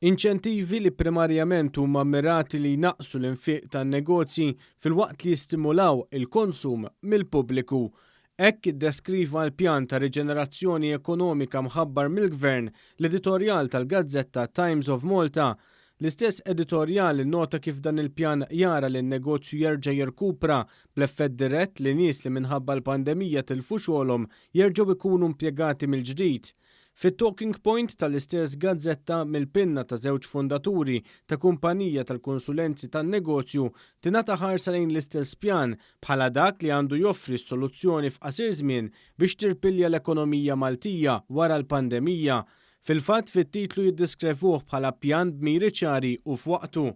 Inċentivi li primarjament huma mmirati li jnaqqsu l-infiq tan-negozji filwaqt li jistimulaw il-konsum mill-pubbliku. Hekk iddeskriva l-pjan ta' riġenerazzjoni ekonomika mħabbar mill-Gvern l-editorjal tal-gazzetta Times of Malta. L-istess editorjal innota kif dan il-pjan jara li n-negozju jerġa' jirkupra bl-effett dirett li nies li minħabba l-pandemija tilfu xogħolhom jerġgħu jkunu impjegati mill-ġdid. Fit-talking point tal-istess gazzetta mill-pinna ta' żewġ fundaturi ta' kumpanija tal-konsulenzi tan-negozju tingħata ħarsa lejn l-istess pjan bħala dak li għandu joffri s-soluzzjoni f'qasir żmien biex tirpilja l-ekonomija Maltija wara l-pandemija. Fil-fatt fit-titlu jiddiskrevuh bħala pjan b'miri ċari u f'waqtu.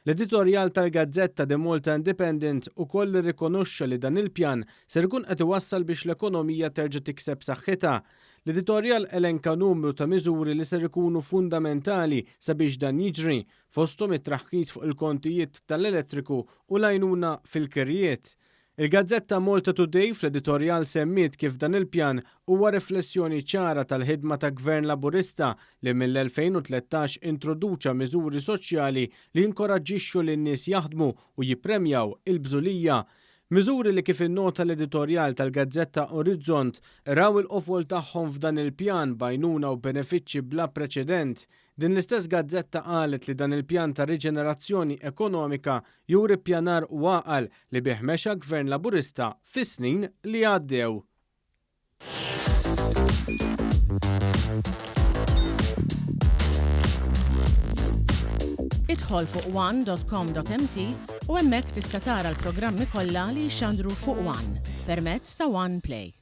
L-editorjal tal-gazzetta The Malta Independent ukoll irrikonoxxa li dan il-pjan ser ikun qed iwassal biex l-ekonomija terġa' tikseb saħħitha. L-editorjal elenka numru ta' miżuri li ser ikunu fundamentali sabiex dan jiġri, fosthom it-traħħis fuq il-kontijiet tal-elettriku u l-għajnuna fil-kirjiet. Il-gazzetta Malta Today fl-editorjal semmiet kif dan il-pjan huwa riflessjoni ċara tal-ħidma ta' Gvern Laburista li mill-2013 introduċa miżuri soċjali li jinkoraġġixxu lin-nies jaħdmu u jippremjaw il-bżulija. Miżuri li kif innota l-editorjal tal-gazzetta Orizzont raw il-qofol tagħhom f'dan il-pjan b'għajnuna u benefiċċji bla preċedent. Din l-istess gazzetta qalet li dan il-pjan ta' riġenerazzjoni ekonomika juri ppjanar u għaqal li bih mexa Gvern Laburista fis-snin li għaddew. Idħol fuq one.com.mt u hemmhekk tista' tara l-programmi kollha li jixxandru fuq One permezz ta' One Play.